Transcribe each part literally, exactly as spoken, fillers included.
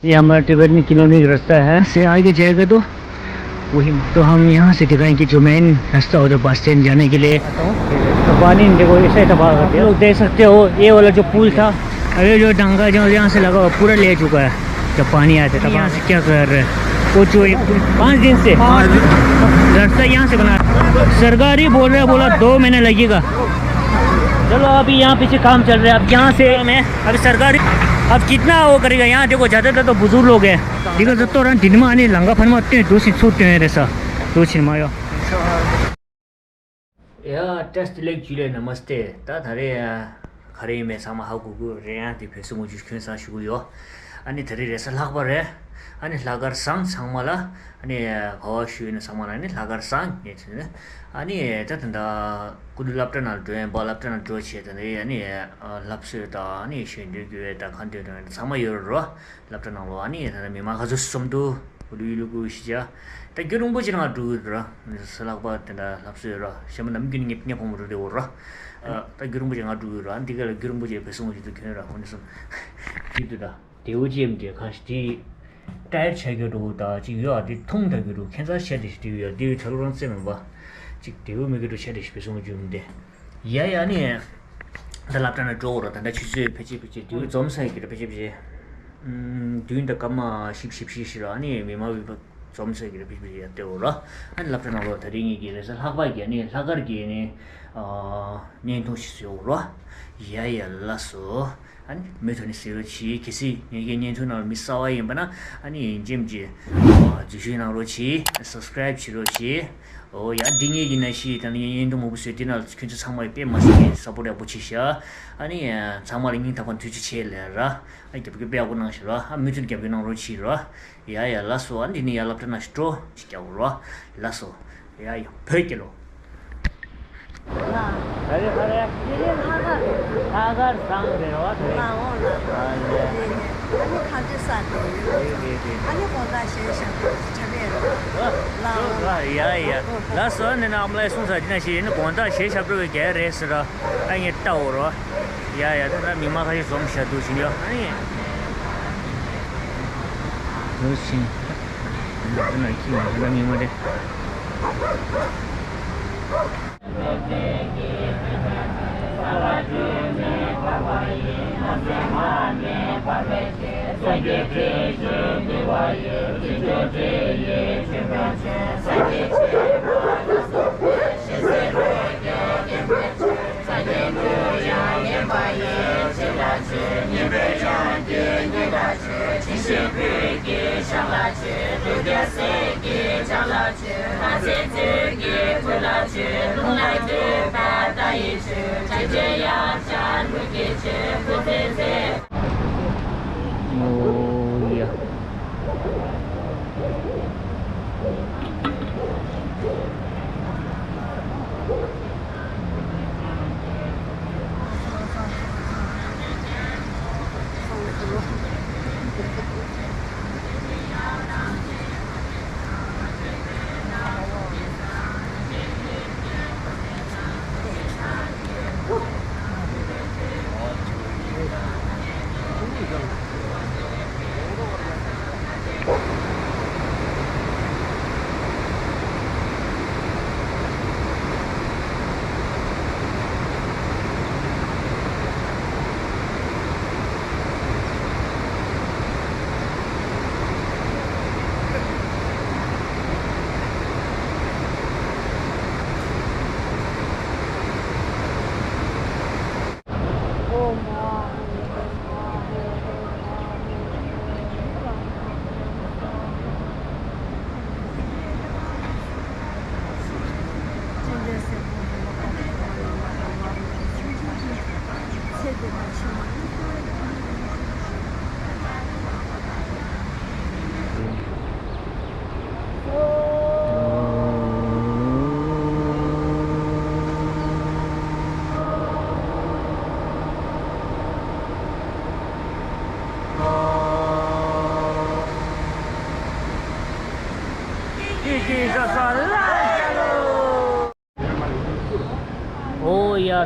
ये हमारा टिबेटन किलोनी का रास्ता है। से आगे जाएगा तो वही, तो हम यहाँ से दिखाएंगे जो मेन रास्ता होता है बस स्टैंड जाने के लिए। तो पानी देखो, ऐसे तबाह कर दिया। आप लोग देख सकते हो, ये वाला जो पुल था, अरे जो डंगा जो यहाँ से लगा हुआ, पूरा ले चुका है। जब पानी आया था, तब यहाँ से क्या कर रहे हैं? वो जो एक पाँच दिन से रास्ता यहाँ से बना, सरकारी बोल रहे हैं, बोला दो महीने लगेगा। चलो, अभी यहाँ पीछे काम चल रहा है। अब यहाँ से मैं अभी सरकारी, अब कितना वो करेगा? यहाँ देखो, ज़्यादातर तो बुजुर्ग लोग हैं। देखो, जब तो रन दिन में आने लंगा फन में आते हैं, दो से छूटते हैं, ऐसा दो से मायो। ཡ། བཀྲ་ཤིས་བདེ་ལེགས། ཇུ་ལེ། ནམ་སྟེ། ད་ད་རེས་ག་རེ་ཡིན་མིན་ཚང་མ་ཧ་གོ་གི་རེད། ཡང་དེ་བོད་སྲུང་མོ་ཇུ་ཁྱོད་ཚང་ཞུ་གི་ཡོད། ཨ་ནི་ད་རེས་རེས་གཟའ་ལྷག་པ་རེད། ཨ་ནི་ལྷག་དཀར་བཟང་ཚང་མ་ལ། ཨ་ནི་ག་བ་ཞུ་ཡིན་ན་ཚང་མ་ལ་ཨ་ནི་ལྷག་དཀར་བཟང་ངས་བྱས་ནས། ཨ་ནི་ད་ད་ད་སྐུ་ལུས་སློབ་གྲྭ་ནང་འགྲོ་ཡིན་པ། སློབ་གྲྭ་ནང་འགྲོ་བྱས། ད་ནི་ཨ་ནི་ལྷ་གསོལ་དང་། ཨ་ནི་ཞལ་འདོན་རྒྱུ་བས་དང་། ཁ་འདོན་དང་ཚང་མ་ཡོད་རེད། སློབ་གྲྭ་ནང་ལོགས། ཨ་ནི་ད་ནི་མི་མང་ག་ཚོད་སོམ་དུ་བུ་ལུ་ཡུ་ལུ་ཀུ་ཤི་ཅ། ད་རྒྱུ་རིན་པོ་ཆེ་ང་འགྲོ་གི་ར། ས་ལག་པ་དེ་འདྲ་ལྷབ་སོ་ཡོད་ར། ཞེ་མ་ནམ་རྒྱུན་ངེད་ཉ་ཕོ་མོ་རུ་རེ་འོ་ར། ད་རྒྱུ་རིན་པོ་ཆེ་ང་འགྲོ་གི་ར། འདི་ག་ལ་རྒྱུ་རིན་པོ་ཆེ་བེ་སོང་ཞིག་ཏུ་གྱོན་ར། འོ་ནི་སོང་། ཅི་དུ་ད་དེའུ་ཅེམ་དེ་ཁ་ཤི་དེ་ཏའེར་ཆ་གི་འགྲོ་ད་ཅིག་ཡོད། ཨ་དེ་ཐུང་ད་གི་འགྲོ། ཁྱེད་ཚ་ཆ་དེ་ཞིག་དེ་ཡོད། དེ་ཡོད་ཆ་ལོ་རང་རྩེ་མེད་པ། ཅིག་དེའུ་མི་གི་འགྲོ་ཆ་དེ་ཞིག་བེ་སོང་གྱོན་དེ། ཡ་ཡ་ནི། ད་སློབ་གྲྭ་ནས་འགྲོ་འོ་ར། ད་ད་ཆུ་ཚོད་ཕལ་ཆེར་ཕལ་ཆེར་དུས་འཛོམས་ས་ཡི་གི་ར། ཕལ་ཆེར་ཕལ་ཆེར། ཨུམ། དུས་ད་སྐར་མ་བཞི་བཅུ་ཞེ་བཞི་ཞིག་ར། ཨ་ནི་མི་མང་བི་འཛོམས་ས་ཡི་གི་ར། ཕལ་ཆེར་ཕལ་ཆེར་ཡ་དེ་འོ་ར། ཨ་ནི་སློབ་གྲྭ་ནང་ལོ་ད་རིང་ངེད་ཀྱི་རེས་གཟའ་ལྷག་པ་གི་ཨ་ནི་ལྷག་དཀར་གྱི་ཨ་ནི་ཨ་བརྙན་ཐུང་ཞིག་བཟོས་འོ་ར། ཡ་ཡ་ལགས་སོ། ཨ་ནི་མུ་མཐུད་ནས་གཟིགས་རོགས་གྱིས། གལ་སྲིད་ངེད་ཀྱི་བརྙན་ཐུང་ནང་ལ་མི་གསར་པ་ཡིན་པ་ན་ཨ་ནི་ཡིན་ཅེམ་གྱི་འཛུལ་ཞུགས་གནང་རོགས་གྱིས། སབ་སི་ཀ་རེབ་བྱེད་རོགས་གྱིས། ཨོ་ཡ། འདི་ངེད་ཀྱི་ན་ཤི་ད་ནི་བརྙན་ཐུང་མང་པོ་བཟོས་དེ་ན་ཁྱོད་ཚོ་ཚང་མ་ཡི་དཔེ་མ་སྲིད་ཀྱི་སབ་པོ་ཊི་ཡག་པོ་བྱས་ཤག་ཨ་ནི་ཚང་མ་ལ་སྙིང་ཐག་པ་ཐུགས་རྗེ་ཆེ་ལབ་ར། ཨ་རྒྱབ་སྐྱོར་དཔེ་ཡག་པོ་གནང་ཤག་ར། ཨ་མུ་མཐུད་རྒྱབ་སྐྱོར་གནང་རོགས་གྱིས་ར། ཡ་ཡ་ལགས་སོ། ཨ་འདི་ནི་ཡ་སློབ་གྲྭ་ནང་ཞིག་འགྲོ་ཅིག་རྒྱག་རོགས། ལགས་སོ། ཡ་ཡ། བོད་ཀྱི་ལོ། ལ། ད་རེས་ཧ་རེ། དེ་རེད། ལྷག་དཀར་རེད། ལྷག་དཀར་བཟང་རེད་བ། ད་རེས། ལ་འོ་ལ། ཨ་ལེ། ཨ་ནི་ཁ་ཆེ་ས་དེ་རེད། རེད་རེད་རེད། ཨ་ནི་དགོང་དག་གཞས་ཞབས་བྲོ་ཆ་མེད་རེད། ལ་འོ་ལ། ཡ་ཡ། ལགས་སོ། ཨ་ནི་ན་ཨ་མ་ལགས་གསུངས་ས་དེ་ན་ཞིག་ཡིན་ན་དགོང་དག་གཞས་ཞབས་བྲོ་བའི་རྒྱལ་རེད་ཟེར་ར། ཨ་ངས་ལྟ་འོ་རོ། ཡ་ཡ། ད་ད་མི་མང་ཁ་ཤས་འཛོམས་ཤག་འདུག་ཕྱིན་ཡོད། ཨ་ནི། འདུག་ཕྱིན། ད་ན་ཁྱི་ཡོད། ད་མི་མང་རེད།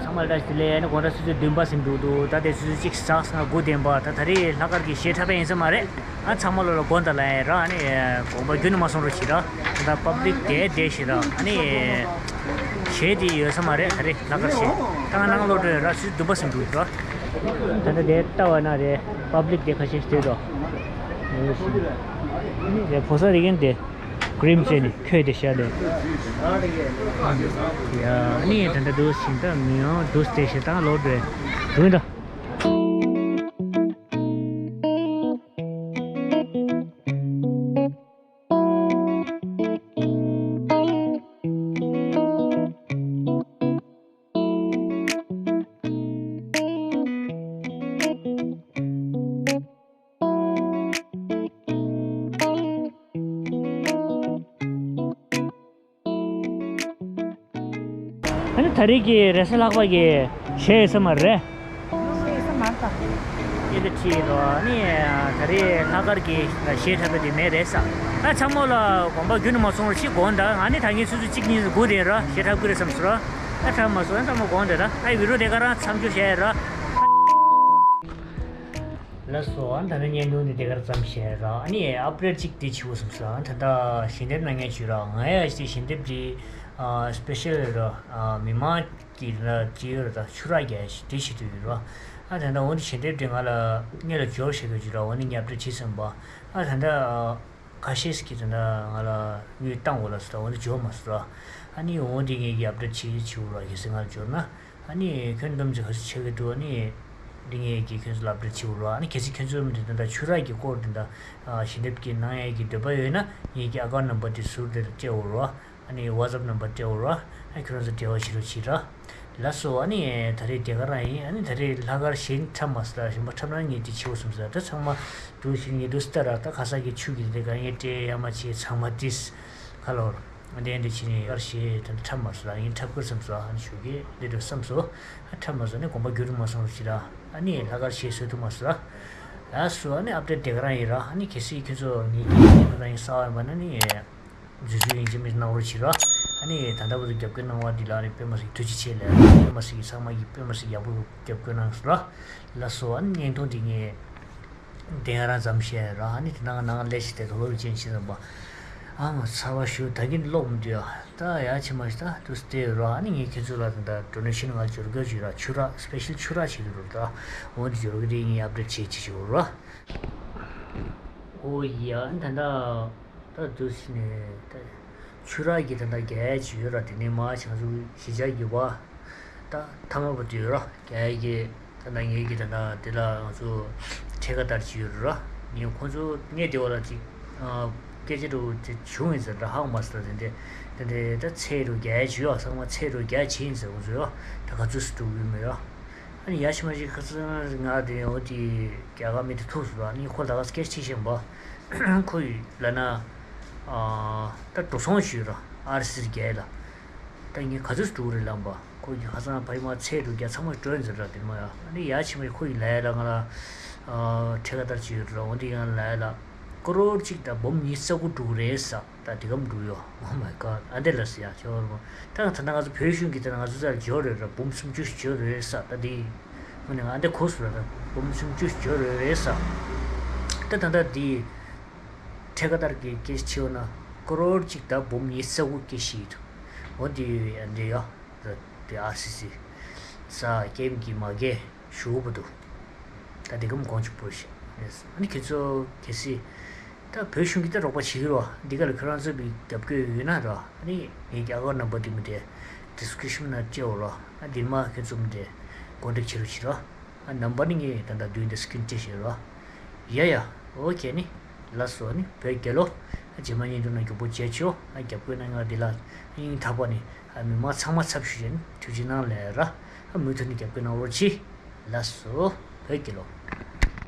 ཚང་མ་ལ་བཀྲ་ཤིས་བདེ་ལེགས། ཨ་ནི་དགོང་དག་ཆུ་ཚོད་བདུན་པ་ཟིན་འདུག་འདུག་ད་དེ་ཆུ་ཚོད་གཅིག་ཟག་སོང་ང་དགུ་ལྡན་པ། ད་ད་རེས་ལྷག་དཀར་གྱི་གཞས་འཁྲབ་པ་ཡིན་ས་མ་རེད། ཨ་ཚང་མ་ལོ་ལ་དགོངས་དག་ལབ་ཡ་ཡིན་ར། ཨ་ནི་དགོངས་པ་རྒྱུན་ནས་མ་སོང་རོགས་བྱེད་ར། ད་པབ་ལིག་དེ་བསྡད་ཤི་ར། ཨ་ནི་གཞས་དེ་ཡོད་ས་མ་རེད། ད་རེས་ལྷག་དཀར་གཞས་ད་ང་ནང་ལོག་འགྲོ་ཡོད་ར། ཆུ་ཚོད་བདུན་པ་ཟིན་འདུག་ར། ད་ལྟ་དེ་ལྟ་བ་ན་རེད། པབ་ལིག་དེ་ཁ་ཤས་ཤིག་བསྡད་འགྲོ། ཨ་ནི་དེ་ཕོ་གསར་རིག་གན་དེ། ཀྲིམ་བྱས་ནས་ཁོས་དེ་ཤར་ལས། ཡ་ཨ་ནི་ད་ལྟ་འདུག་ཟིན་ད་མི་ཡང་འདུག་སྟེ་ཞེ་སྡང་ལོག་འགྲོ་འདུག་ད། ཨ་ནི་ད་རེས་ཀྱི་རེས་གཟའ་ལྷག་པ་གི་གཞས་ཡོད་ས་མ་རེད། གཞས་ཡོད་ས་མ་རེད་ད། སྐད་ཆ་དྲིས་རོགས། ཨ་ནི་ད་རེས་ལྷག་དཀར་གྱི་གཞས་འཁྲབ་པ་དེ་མེད་རེད་ས། ཨ་ཚང་མ་ལ་དགོངས་པ་རྒྱུན་ནས་མ་སོང་རོགས་ཞེས་དགོངས་དག་ཨ་ནི་ད་གིན་ཆུ་ཚོད་གཅིག་གཉིས་སུ་སྒུག་བསྡད་ར། གཞས་འཁྲབ་ཀྱི་རེད་བསམ་སོང་ར། ཨ་འཁྲབ་མ་སོང་ཨ་ཚང་མ་དགོངས་དག་ད། ཨ་བི་ཌི་ཡོ་དེ་ག་རང་མཚམས་འཇོག་བྱས་ར། ལགས་སོ། ཨ་ནི་ད་ལྟ་བརྙན་ཐུང་འདི་དེ་གར་ཙམ་བཤད་ར། ཨ་ནི་ཨབ་ཌེཊ་གཅིག་དེ་བྱེད་དགོས་བསམ་སོང་། ཨ་ནི་ད་ལྟ་ཞལ་འདེབས་གནང་མཁན་བྱོས་ར། ང་ཡ་ཞིག་ཞལ་འདེབས་འདི་ཨ་སི་པེ་ཤལ་ར། ཨ་མི་མང་གི་ར་ཅི་ཡོད་ར། ད་ཆུ་རགས་རྒྱག་ཡ་ཞིག་དེ་བྱེད་དུ་ཡོད་ར། ཨ་ད་ལྟ་འོ་འདི་ཞལ་འདེབས་འདི་ང་ལ་སྔོན་ལ་འབྱོར་བྱེད་དགོས་བྱོས་ར། འོ་འདི་ངས་ཨབ་ཌེཊ་བྱེད་བསམ་པ། ཨ་ད་ལྟ་ཁ་ཤས་ཀྱིས་ད་ལྟ་ང་ལ་དངུལ་བཏང་དགོས་ལབ་སོང་ར། འོ་འདི་འབྱོར་མ་སོང་ར། ཨ་ནི་འོ་འདི་ངས་ཀྱི་ཨབ་ཌེཊ་བྱེད་བྱེད་དགོས་ར། གལ་སྲིད་ང་ལ་འབྱོར་ན། ཨ་ནི་ཁྱོད་འདུམ་ཅིག་ག་ཚོད་ཆགས་ཀྱི་འདུག་ཨ་ནི་འདི་ངས་ཀྱིས་ཁྱོད་ཚོ་ལ་ཨབ་ཌེཊ་བྱེད་དགོས་ར། ཨ་ནི་གལ་སྲིད་ཁྱོད་ཚོ་མི་འདི་ད་ལྟ་ཆུ་རགས་ཀྱི་སྐོར་འདི་ད་ཞལ་འདེབས་ཀྱི་གནང་ཡས་ཀྱི་འདོད་པ་ཡོད་ན་ངས་ཀྱི་ཨ་ཀའུན་ཊི་ནམ་བར་འདི་ཟུར་དེར་སྤྲད་དགོས་ར། ཨ་ནི་ཝ་ཊི་སེབ་ནམ་བར་སྤྲད་དགོས་ར། ཨ་ཁྱོད་རང་ཚོ་འབྲེལ་བ་བྱེད་རོགས་བྱེད་ར། ལགས་སོ། ཨ་ནི་ད་རེས་དེ་ག་རང་ཡིན། ཨ་ནི་ད་རེས་ལྷག་དཀར་གཞས་འཁྲབ་མ་སོང་། གཞན་པ་འཁྲབ་ན་ངས་འདི་བྱེད་དགོས་བསམ་སོང་། ད་ཚང་མ་འདུག་ཞིག་ངས་འདུག་སྟེར་ར། ད་ཁ་སང་གི་ཆུ་གི་འདི་ག་ངས་སྤྲད་ཡ་མ་བྱེད་ཚང་མ་ཏིས་ཁ་ལོར། འདི་འདི་བྱས་ནས་ལྷག་དཀར་གཞས་དེ་འདྲ་འཁྲབ་མ་སོང་ལ། ཡིན་འཁྲབ་དགོས་བསམ་སོང་། ཨ་ནི་ཞུ་གི་འདི་འདྲ་བསམ་སོང་། ཨ་འཁྲབ་མ་སོང་ནི་དགོངས་པ་འགྱུར་མ་སོང་རོགས་བྱེད་ར། ཨ་ནི་ལྷག་དཀར་གཞས་བཟོ་ཐུབ་མ་སོང་ར། ལགས་སོ། ཨ་ནི་ཨབ་ཌེཊ་དེ་ག་རང་ཡིན་ར། ཨ་ནི་གལ་སྲིད་ཁྱོད་ཚོ་ངེད་ཀྱི་ཡིན་ན་ཡིན་གསར་པ་ཡིན་པ་ན་ནི་འཛུལ་ཞུགས་ཡིན་གཅིག་མིན་གནང་རོགས་བྱེད་ར། ཨ་ནི་ད་ལྟ་བར་དུ་རྒྱབ་སྐྱོར་གནང་བ་འདི་ལ་ནི་དཔེ་མ་སྲིད་ཐུགས་རྗེ་ཆེ་ལབ། དཔེ་མ་སྲིད་ཀྱི་ཚང་མ་གིས་དཔེ་མ་སྲིད་ཡག་པོ་རྒྱབ་སྐྱོར་གནང་སོང་ར། ལགས་སོ། ཨ་ནི་བརྙན་ཐུང་འདི་ངས་དེ་ག་རང་ཙམ་བཤད་ར། ཨ་ནི་དེ་ནང་ནང་ལས་ཤིག་དེ་དོ་ལོ་ཅན་ཤི་ཙམ་པ། ཨ་མ་ཚ་བ་ཞུ་ད་གིན་ཀློག་མི་འདུག་ཡ། ད་ཡ་ཕྱི་མ་ཤི་ད་དུ་སྟེ་ར། ཨ་ནི་ངས་ཁྱེད་ཚོ་ལ་ད་ད་ཌོ་ནེ་ཤན་ང་འབྱོར་དགོས་ཞུ་ར། ཆུ་རགས་སི་པེ་ཤལ་ཆུ་རགས་བྱེད་དུ་རུ་ད། འོ་འདི་འབྱོར་གི་དེ་ངས་ཨབ་ཌེཊ་བྱེད་ཅི་ཞུ་ར། ཨོ་ཡ། ཨ་ནི་ད་ད་ད་དུ་ཤི་ནས་ད་ཆུ་རགས་ཀྱི་ད་ད་རྒྱ་ཡ་ཅི་ཡོད་ར། དེ་ནས་མ་ཆང་ཚུ་ཞི་ཅག་གི་བ། ད་ཐ་མ་བུ་དུ་ཡོད་ར། རྒྱ་ཡ་གི་ད་ད་ངེད་ཀྱི་ད་ད་དེ་ལ་ང་ཚོ་ཁྲལ་ཁ་བསྟར་གྱི་ཡོད་ར། ངས་ཁོང་ཚོ་ངས་དེ་བ་ལ་ཅིག་སྐད་ཆ་རུ་ཅིག་བྱུང་ཡིན་ཟེར་ར། ཧ་གོ་མ་སོང་། ད་དེ་འདྲས་དེ་འདྲས་ད་ཚད་རུ་རྒྱ་ཡ་བྱུས་ཡོད། ཚང་མ་ཚད་རུ་རྒྱ་ཡ་བྱས་ཡིན་ཟེར། ཁོང་ཚོ་ཡོད་ད་ག་ཚོད་སུ་འགྲོ་གི་མེད་ར། ཨ་ནི་ཡ་ཕྱི་མ་ཅིག་ཁ་སང་ང་དེ་འོ་དེ་རྒྱ་གར་མི་དེ་ཐུག་སོང་ར། ཨ་ནི་ཁོ་ད་ག་སྐད་ཆ་བཤད་བཞིན་པ། ཁོ་ཡི་ལ་ན་ད་འགྲོ་སོང་ཞུས་ར། ཨར་སི་རྒྱ་ཡ་ལ། ད་ངས་ག་ཚོད་འགྲོ་གི་རེད་ལབ་པ། ཁོ་གི་ཁ་སང་ཕ་ཡི་མ་ཚད་འགྲོ་རྒྱ་ཚང་མ་སྤྲོད་ཟེར་ར། དེ་མ་ཡ་ཨ་ནི་ཡ་ཕྱི་མ་ཁོ་ཡི་ལ་ཡ་ལ་ང་ལ་ཁྲལ་ཁ་བསྟར་གྱི་ཡོད་ར། འོ་དེ་ཡང་ལ་ཡ་ལ་ཀོ་རོར་གཅིག་དང་འབུམ་ཉི་ཤུ་རྩ་དགུ་འགྲོ་གི་རེད་ས། ད་དེ་གམ་འགྲོ་ཡོད། Oh my god. ཨ་འདྲས་ལ་ཟེར་ཡ་ཁྱོད་ར། ད་ད་ང་ཚོ་བོད་གཞུང་གི་ད་ང་ཚོ་ཚར་འབྱོར་རེད་ར། འབུམ་སུམ་ཅུ་འབྱོར་རེད་ས། ད་དེ་ངོ་ནས་ང་ཨ་འདྲས་གོ་སོང་ར། ད་འབུམ་སུམ་ཅུ་འབྱོར་རེད་ས། ད་ད་ད་དེ་ཁྲལ་ཁ་བསྟར་གྱི་སྐད་ཆ་བྱས་ན་ཀོ་རོར་གཅིག་དང་འབུམ་ཉི་ཤུ་རྩ་དགུ་སྐད་ཆ་ཡིན་འདུག་འོ་དེ་ཡོད་ཡ་འདྲ་ཡ། དེ་ཨར་སི་སི་ས་ཀེམ་གྱི་མ་གེ་ཞུ་བ་འདུག་ད་དེ་གམ་གོང་ཆུ་པོ་ཞིག་རེད། ཨ་ནི་ཁྱེད་ཚོ་གལ་སྲིད་ད་བོད་གཞུང་གིས་ད་རོགས་པ་བྱེད་ཀྱི་རོགས། འདི་ག་ལ་ཁྱོད་རང་ཚོ་གི་རྒྱབ་སྐྱོར་ཡོད་ན་རོགས། ཨ་ནི་ངའི་རྒྱ་གར་ནམ་བར་འདི་མི་དེ་ཌི་སི་ཀི་རི་ཤན་ན་སྤྲད་འོ་རོགས། ཨ་འདི་མ་ཁྱེད་ཚོ་མི་དེ་ཀོན་ཊེག་བྱེད་རོགས་བྱེད་རོགས། ཨ་ནམ་བར་ནི་ངས་ད་ལྟ་བསྡུས་འདི་སི་ཀི་རིན་སྤྲད་བཞག་རོགས། ཡ་ཡ། ཨོ་ཁེ་ནི། ལགས་སོ། ནི་བོད་རྒྱལ་ལོ། ཨ་རྗེས་མ་བརྙན་ཐུང་ནང་མགྱོགས་པོ་མཇལ་ཆོག་ཨ་རྒྱབ་སྐྱོར་གནང་མཁན་འདི་ལ་སྙིང་ཐག་པ་ནས་ཨ་མི་མང་ཚང་མ་ཚབ་ཞུ་བྱས་ནས་ཐུགས་རྗེ་གནང་ལབ་ར། ཨ་མུ་མཐུད་ནས་རྒྱབ་སྐྱོར་གནང་རོགས་གྱིས། ལགས་སོ། བོད་རྒྱལ་ལོ།